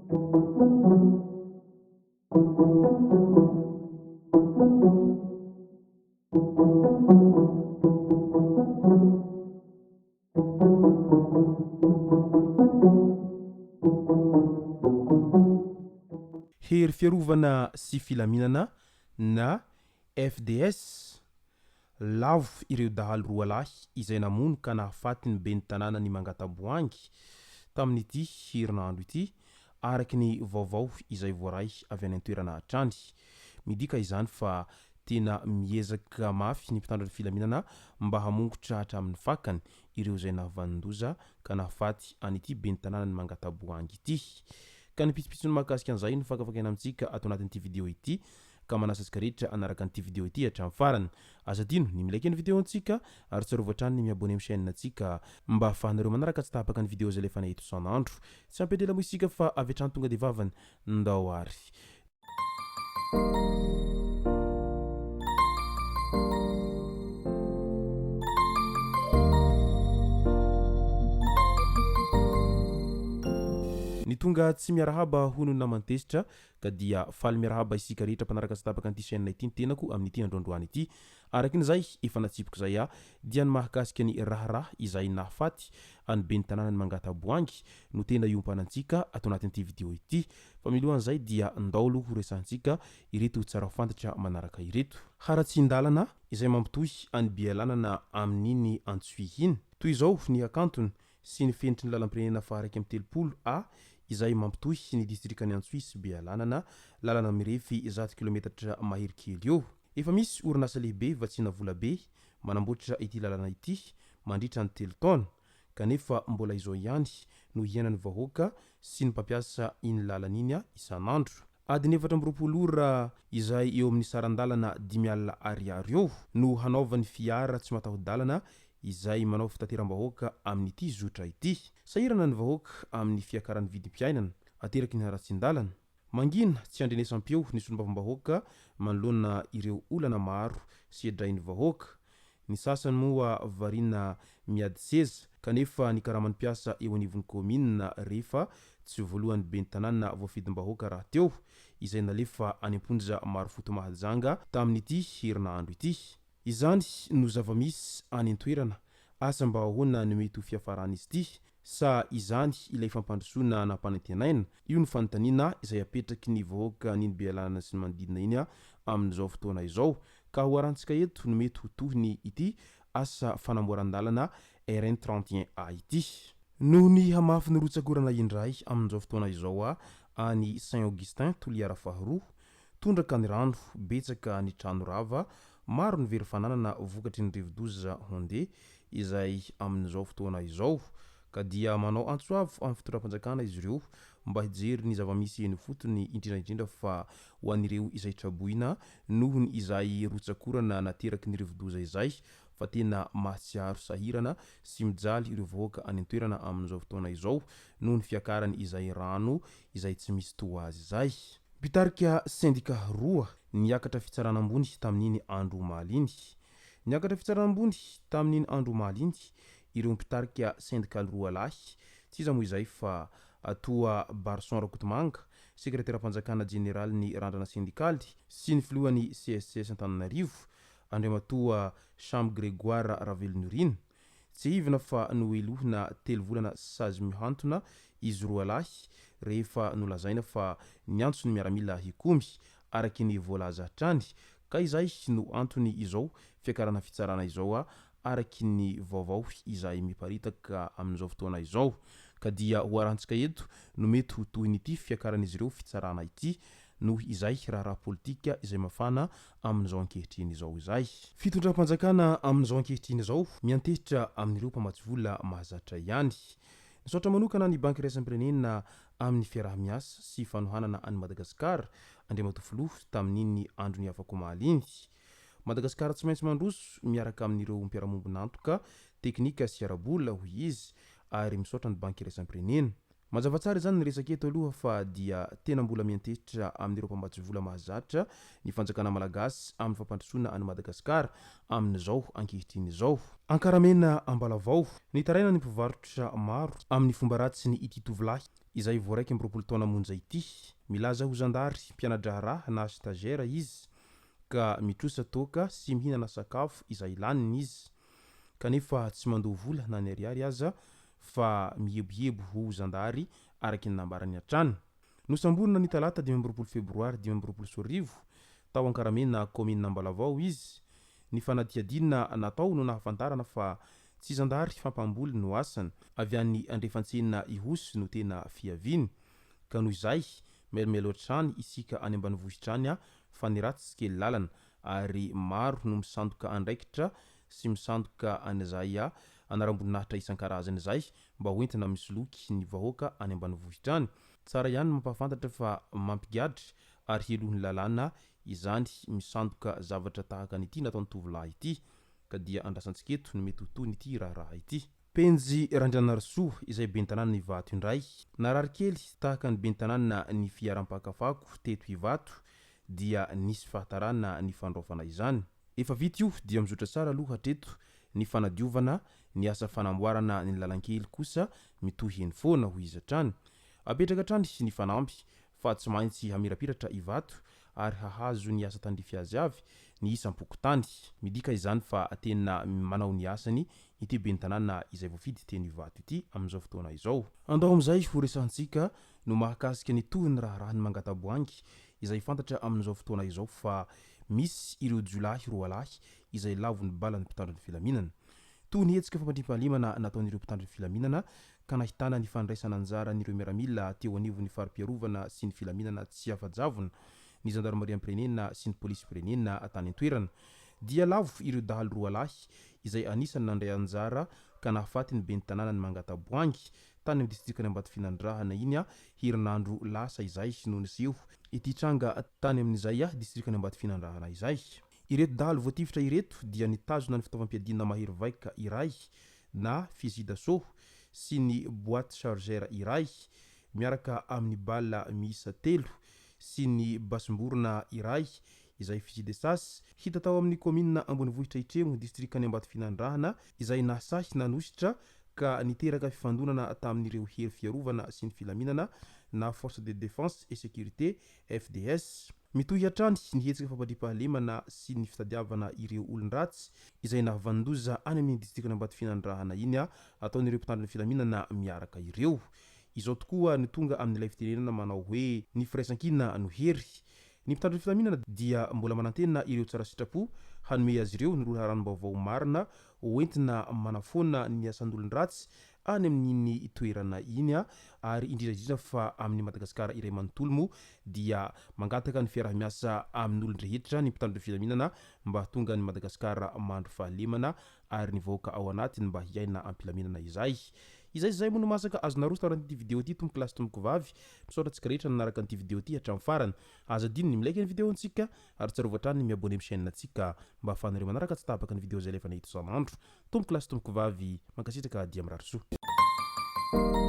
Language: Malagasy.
Hery fiarovana sy filaminana na FDS. Lavo ireo dahalo roa lahy izay namono ka nahafaty ny ben'ny tanànan'i Mangataboahangy tamin'ity herinandro ity, araka ny vaovao izay voaray avy any an-toerana hatrany. Midika izany fa tena miezaka mafy ny mpitandro ny filaminana mba hamongotra hatramin'ny fakany ireo izay nahavanon-doza ka nahafaty an'ity ben'ny tanànan'i Mangataboahangy ity. Ka ny pitsopitsony mahakasika an'izay no fakafakaina amintsika ato anatin'ity video ity ka manasa antsika rehetra hanaraka an'ity video ity hatramin'ny farany. Aza adino ny mi-like ny video antsika ary tsarovy hatrany ny mi-abonner amin'ny chaîne antsika mba ahafahanareo manaraka tsy tapaka ny video izay alefanay eto isan'andro. Tsy ampy andrela moa isika fa avy hatrany tonga dia vavany. Ndao ary. Ny tonga tsy miarahaba hono ny naman'i Tezitra ka dia faly miarahaba isika rehetra mpanaraka tsy tapaka an'ity chaîne ity ny tenako amin'ity androandroany ity. Araka ny izay efa natsipiko izay aho dia ny mahakasika ny raharaha izay nahafaty an'i ben'ny tanànan'i Mangataboahangy no tena iompanantsika ato anatin'ity vidéo ity. Fa milohan'izay dia ndao aloha ho resahantsika ireto tsara ho fantatra manaraka ireto. Haratsian-dalana izay mampitohy an'i Bealanana amin'iny Antsohihy iny. Toy izao ny hakantony sy ny fenitry ny lalam-pirenena faha 31 A izay mampitohy ny distrikan'i Antsohihy sy Bealanana, lalana mirefy 100 kilometatra mahery kely eo. Efa misy orinasa lehibe vatsiana vola be manamboatra ity lalana ity mandritra ny telo taona. Kanefa mbola izao ihany no iainan'ny vahoaka sy ny mpampiasa iny lalana iny isan'andro. Adiny 24 ora izay eo amin'ny saran-dalana 50 ariary eo no hanaovan'ny fiara tsy mataho-dalana izay manao fitateram-bahoaka amin'ity zotra ity. Sahirana ny vahoaka amin'ny fiakaran'ny vidim-piainana ateraky ny haratsian-dalana. Mangina tsy andrenesam-peo ny solombavambahoaka manoloana ireo olana maro sedrain'ny vahoaka. Ny sasany moa variana miady seza kanefa ny karaman'ny mpiasa eo anivon'ny kaominina rehefa tsy voalohan'ny ben'ny tanàna voafidim-bahoaka rahateo izay nalefa any am-ponja Marofoto Mahajanga tamin'ity herinandro ity. Izany no zava-misy any an-toerana, asa mba ahoana no mety ho fiafaran'izy ity? Sa izany ilay fampandrosoana nampanantenaina? Io no fanontaniana izay apetraky ny vahoaka an'iny Bealanana sy ny manodidina iny amin'izao fotoana izao. Ka ho arantsika eto no mety ho tohiny ity asa fanamboaran-dalana RN 31 A ity. Noho ny hamafin'ny rotsak'orana indray amin'izao fotoana izao any Saint Augustin Toliara faharoa, Tondraka ny rano, betsaka ny trano rava, maro ny very fananana vokatry ny rivodoza Honde izay amin'izao fotoana izao ka dia manao antso avo amin'ny fitondram-panjakana izy ireo mba hijery ny zava-misy eny ifotony indrindra indrindra fa ho an'ireo izay traboina noho ny izay rotsak'orana nateraky ny rivodoza izay fa tena mahatsiaro sahirana sy mijaly ireo vahoaka any an-toerana amin'izao fotoana izao noho ny fiakarany izay rano izay tsy misy toa azy izay. Mpitarika sendika roa niakatra fitsarana ambony tamin'iny andro omaly iny. Niakatra fitsarana ambony tamin'iny andro omaly iny ireo mpitarika sendikaly roa lahy, tsy iza moa izay fa atoa Barson Rakotomanga, sekreteram-panjakana jeneralin'ny Randrana sendikaly sy ny filohan'ny CSS Antananarivo, Andriamatoa Cham Grégoire Ravelonirina. Tsiahivina fa nohelohina telo volana sazy mihantona izy roa lahy rehefa nolazaina fa niantso ny miaramila hikomy, araky ny voalaza hatrany, ka izay no antony izao fiakarana fitsarana izao araky ny vaovao izay miparitaka amin'izao fotoana izao. Ka dia ho arahantsika eto no mety ho tohin'ity fiakaran'izy ireo fitsarana ity noho izay raharaha politika izay mafana amin'izao ankehitriny izao izay. Fitondram-panjakana amin'izao ankehitriny izao miantehitra amin'ireo mpamatsy vola mahazatra ihany. Nisaotra manokana ny Banky Iraisam-pirenena amin'ny fiaraha-miasa sy fanohanana an'i Madagasikara Andriamatoa Filoha tamin'iny andron'ny afak'omaly iny. Madagasikara tsy maintsy mandroso miaraka amin'ireo mpiara-mombon'antoka teknika sy ara-bola, hoy izy, ary misaotra ny Banky Iraisam-pirenena. Mazava tsara izany ny resaka eto aloha fa dia tena mbola miantehitra amin'ireo mpamatsy vola mahazatra ny fanjakana malagasy amin'ny fampandrosoana an'i Madagasikara amin'izao ankehitriny izao. Ankaramena Ambalavao, Nitaraina ny mpivarotra maro amin'ny fomba ratsiny ity tovolahy izay vao 21 taona monja ity. Milaza ho zandary mpiana-draharaha na stagiaire izy ka mitrosa toaka sy mihinana sakafo izay laniny izy kanefa tsy mandoa vola na ny ariary aza fa mieboebo ho zandary araka ny nambarany hatrany. Nosamborina ny talata 25 febroary 2025 tao Ankaramena kaominina Ambalavao izy. Ny fanadihadiana natao no nahafantarana fa tsy zandary fa mpamboly no asany, avy any Andrefantsena Ihosy no tena fiaviany. Ka noho izay, mailomailo hatrany isika any ambanivohitra any fa ny ratsy tsy kely lalana ary maro no misandoka andraikitra sy misandoka an'izay anaram-boninahitra isan-karazany izay mba hoentina misoloky ny vahoaka any ambanivohitra any. Tsara ihany ny mampahafantatra fa mampigadra ary helohin'ny lalàna izany misandoka zavatra tahaka an'ity nataon'ny tovolahy ity ka dia andrasantsika eto ny mety ho tohin'ity raharaha ity. Penjy Randrianarisoa izay ben'ny tanàna Ivato indray. Narary kely tahaka ny ben'ny tanàna ny fiharam-pakafako teto Ivato dia nisy fahatarana ny fandraofana izany. Efa vita io dia mizotra tsara aloha hatreto ny fanadiovana, ny asa fanamboarana ny lalankely kosa mitohy eny foana hoy izy hatrany. Apetraka hatrany ny fanamby fa tsy maintsy hamirapiratra Ivato ary hahazo ny asa tandrify azy avy ny isam-pokontany. Midika izany fa tena manao ny asany ity ben'ny tanàna izay voafidy teny Ivato ity amin'izao fotoana izao. Andao amin'izay ho resahantsika no mahakasika ny tohin'ny raharahan'i Mangataboahangy izay fantatra amin'izao fotoana izao fa misy ireo jiolahy roalahy izay lavon'ny balan'ny mpitandro ny filaminana. Toy ny hetsika fampandriampahalemana nataon'ireo mpitandro ny filaminana ka nahitana ny fandraisana anjaran'ireo miaramila teo anivon'ny fari-piarovana sy ny filaminana tsy afa-javona, ny zandarimariam-pirenena sy ny polisim-pirenena tany an-toerana. Dia lavo ireo dahalo roalahy izay anisan'ny nandray anjara ka nahafaty ny ben'ny tanànan'i Mangataboahangy tany amin'ny distrikan'i Ambatofinandrahana iny herinandro lasa izay no niseho ity tranga tany amin'izay distrikan'i Ambatofinandrahana izay. Ireto dahalo voatifitra ireto dia nitazona ny fitaovam-piadiana mahery vaika iray na fusil d'assaut sy ny boite chargeur iray miaraka amin'ny bala miisa telo sy ny basim-borona iray izay fusil de chasse hita tao amin'ny kaominina ambonivohitra Itremo, distrikan'i Ambatofinandrahana izay nahasahy nanositra ka niteraka fifandonana tamin'ireo hery fiarovana sy ny filaminana na Force de Défense et Sécurité, FDS. Mitohy hatrany ny hetsika fampandriampahalemana sy ny fitadiavana ireo olon-dratsy izay nahavanon-doza any amin'iny distrikan'Ambatofinandrahana iny ataon'ireo mpitandro ny filaminana miaraka ireo. Izao tokoa no tonga amin'ilay fitenenana manao hoe ny firaisankina no hery. Ny mpitandro ny filaminana dia mbola manantena ireo tsara sitrapo hanome azy ireo ny loharanom-baovao marina hoentina manafoana ny asan'olon-dratsy any amin'iny toerana iny ary indrindra indrindra fa amin'i Madagasikara iray manontolo moa dia mangataka ny fiaraha-miasa amin'olon-drehetra ny mpitandro ny filaminana mba hahatonga an'i Madagasikara mandry fahalemana ary ny vahoaka ao anatiny mba hiaina am-pilaminana izay. Izay izay moa no masaka azo naroso tao anatin'ity vidéo ity tompoko lahy sy tompoko vavy. Misaotra antsika rehetra nanaraka an'ity vidéo ity hatramin'ny farany. Aza adino ny mi-like ny vidéo ntsika ary tsarovy hatrany ny mi-abonner amin'ny chaîne ntsika mba ahafahanareo manaraka tsy tapaka ny vidéo izay alefanay eto isan'andro. Tompoko lahy sy tompoko vavy, mankasitraka dia mirary soa.